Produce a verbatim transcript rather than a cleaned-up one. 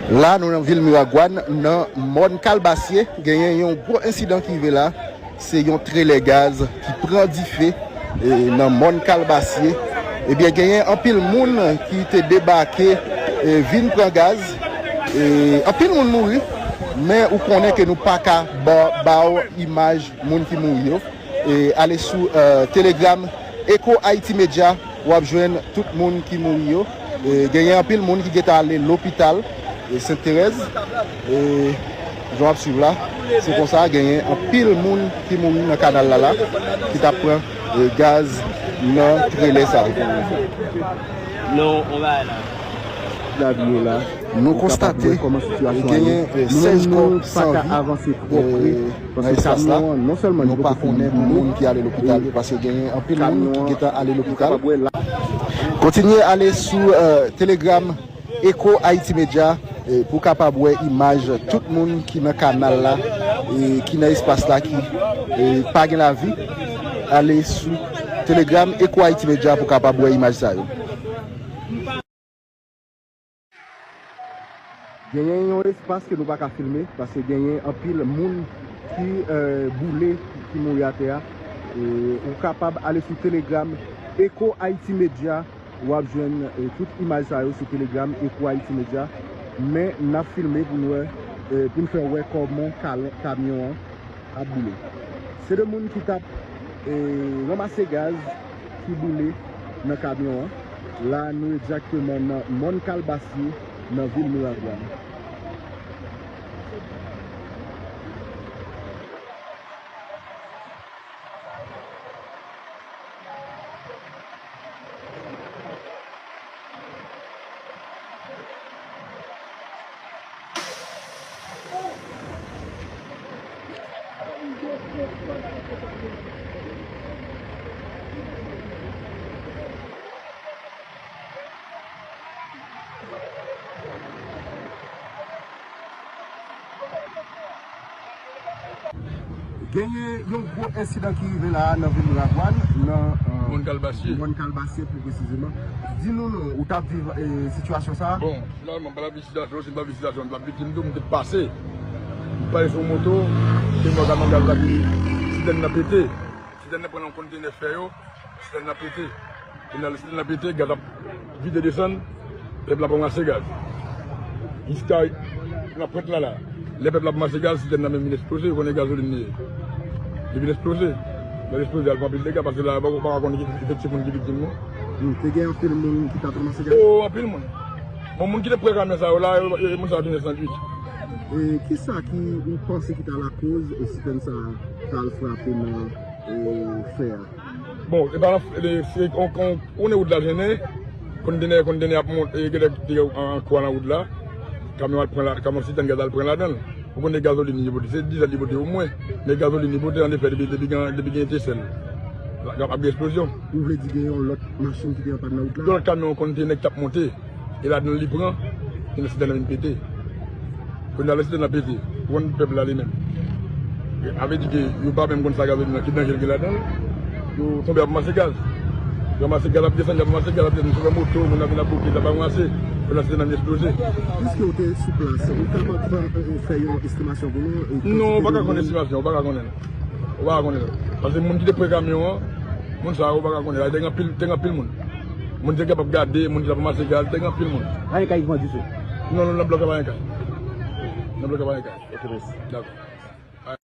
La, nou nan vil Miragwàn, nan mòn Kalbasye, genyen yon gwo ensidan ki rive la. Se yon trelè gaz ki pran dife, e, nan mòn Kalbasye. Ebyen, genyen anpil moun ki te debake, e, vin pran gaz. E, anpil moun mouri, men ou konnen ke nou pa ka ba, ba w imaj moun ki mouri yo. E, ale sou, e, Telegram Echo Haiti Media, w ap jwenn tout moun ki mouri yo. E, genyen anpil moun ki gentan ale lopital, e, Sent Terèz. E, jan w ap swiv la, se konsa genyen anpil moun ki mouri nan kanal la la, ki t ap pran, e, gaz nan trelè sa. Non, on va la. Nou konstate, e, genyen, e, sèz kò san vi, e, nan espas la. Nou pa konnen moun ki ale lopital yo, paske genyen anpil moun ki gentan ale lopital. Kontinye ale sou, e, Telegram Echo Haiti Media, e, pou w kapab wè imaj tout moun ki nan kanal la, e, ki nan espas la, ki, e, pa gen lavi. Ale sou Telegram Echo Haiti Media pou w kapab wè imaj sa yo. Genyen yon espas ke nou pa ka filme, paske genyen anpil moun ki, e, boule, ki mouri atè a. E, ou kapab ale sou Telegram Echo Haiti Media, w ap jwenn, e, tout imaj sa yo sou Telegram Echo Haiti Media. Men n ap filme pou n wè, e, pou n fè wè kòman kal-, kamyon an ap boule. Se de moun ki t ap, e, ranmase gaz ki boule nan kamyon an. La, nou egzakteman nan mòn Kalbasye, nan vil Miragwàn. Genyen yon gwo ensidan ki rive la a nan vil Miragwàn, nan, e, mòn Kalbasye. Mòn Kalbasye, pli presizeman. Di nou non, ou t ap viv, e, sitiyasyon sa a? Bon, finalman, m pa t ap viv sitiyasyon, si m t ap viv sitiyasyon, m t ap viktim tou, m te pase. M pase sou moto, te mò kamyon gaz la ki sitèn nan pete. Sitèn nan pran nan kontenè fè yo, sitèn nan pete. Kounye a, lè sitèn nan pete, gaz ap vide desann, pèp la ap ranmase gaz. Jiska nan pwent la la. Lè pèp la ap ranmase gaz, sitèn nan menm vin eksploze, ou konnen gazolin li ye. Li vin eksploze. Lè l eksploze, al fè anpil dega, paske la, ou pa ka konnen ki efektif moun ki viktim, non. Hmm, te gen anpil moun ki t ap ranmase gaz? O, anpil moun. Bon, moun ki te pran kamyon sa yo la, yo, yo, moun sa yo te nan sandwich. E kisa ki ou panse ki ta lakoz, e, sitèn sa ta al frape nan, e, fè a? Bon, e pa nan, e, se, on, on, on wout la jennen, kontenè, kontenè ap monte, e, genlè te an, an kwa nan wout la, kamyon al pran la, kamyon sitèn gaz al pran ladan l. Ou konnen gazolin li pote, se dizèl li pote omwen, men gazolin li pote an efè depi, depi gen, depi gen etesèl, la, ap gen eksplozyon. Ou vle di gen yon lòt machin ki te an pàn nan wout la? Yon lòt kamyon kontenè ki t ap monte. E ladan l li pran, e nan sitèn nan vin pete. Kounye a lè sitèn nan pete, ou konn pèp la li menm. E sa vle di ke yo pa menm konn sa gazolin nan, ki danje l gen ladan l. Yo tonbe ap ranmase gaz. Yo ranmase gaz, ap desann, y ap ranmase gaz, ap desann, chofè moto, moun ap vin ap bloke, y ap ranmase. Kounye a sitèn nan vin eksploze. Piske ou te sou plas, ou kapab fè, fè yon estimasyon pou nou, e, non, ou pa ka konnen estimasyon, ou pa ka konnen. Ou pa ka konnen. Paske moun ki te pran kamyon an, moun sa yo ou pa ka konnen. Te gen anpil, te gen anpil moun. Moun te kapab gade, moun ki t ap ranmase gaz, te gen anpil moun. Pa gen kay ki pran dife? Non, non, nan blòk la pa gen kay. Nan blòk la pa gen kay. Ok, mèsi. Dakò.